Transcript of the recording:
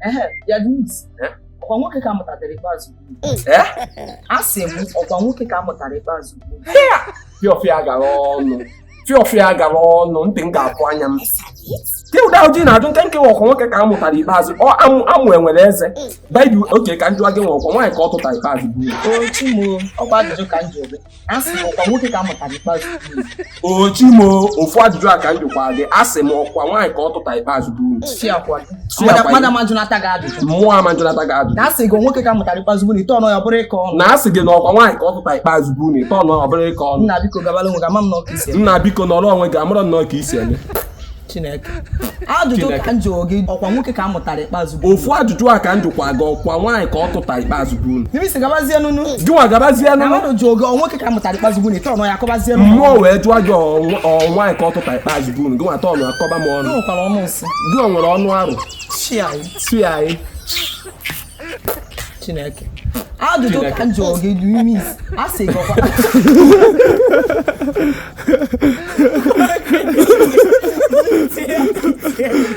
Ehe, ya Denise. Eh? Ọkwa nwoke ka amụtadara ikpeazụ. Eh? A sị m ọkwa nwoke ka amụtara ikpeazụ. Fịọfịa gara ọnụ, fịọfịa gara ọnụ, ntị m ga-afụ anya m. Ke ụdị ahụ ji na-ajụ nke nke ọkwa nwoke ka a mụtara ikpeazụ? Ọ amụ amụ enwere eze baịbụl. Oke ka m jụọ gị nwa, ọkwa nwaanyị ka ọ tụtara ikpeazụ bụ? O chimo, ọkwa ajụjụ ka m jụrụ gị. A sị m ọkwa nwoke ka amụtara ikpeazụ. O chimo, ofu ajụjụ a ka m jụkwa gị. A sị m ọkwa nwaanyị ka ọ tụtara ikpeazụ bụ? Si akwa gị. Si akwa gị. Mmadụ ama jụnata gị ajụjụ. Mmụọ ama njụnata gị ajụjụ. Na a sị gị nwoke ka amụtara ikpeazụ bụ na ite ọnụ ya bụrụ ịkọ ọnụ. Na a sị gị na ọkwa nwaanyị ka ọ tụtara ikpeazụ bụ na ite ọnụ ọ bụrụ ịkọ ọnụ. Nna, biko gabala onwe gị, ama m na ọka isi eme. Nna, biko nọrọ onwe gị, amụrọ nnọọ ka isi eme. Chineke. Ajụjụ Chineke. ka m jụrụ gị, ọkwa nwoke ka amụtara ikpeazụ bụ? Ofu ajụjụ a ka m jụkwa gị, ọkwa nwaanyị ka ọ tụtara ikpeazụ bụ? N'ime isi gabazie nunu. Gịnwa gabazie Na nụ. mmadụ jụrụ gị ọ nwoke ka amụtara ikpeazụ bụ na ite ọnụ ya akọbazie nunu. Mmụọ wee jụọ gị ọ nwaanyị ka ọ tụtara ikpeazụ bụ, gịnwa tọọnụ akọba m Ị ọnụ. nwekwara ọnụ nsị. Gịnwa nwere ọnụ arụ. Chi anyị. Si anyị. Chineke. Ajụjụ Chineke. ka m jụrụ gị n'ime isi. A sị gị ọkwa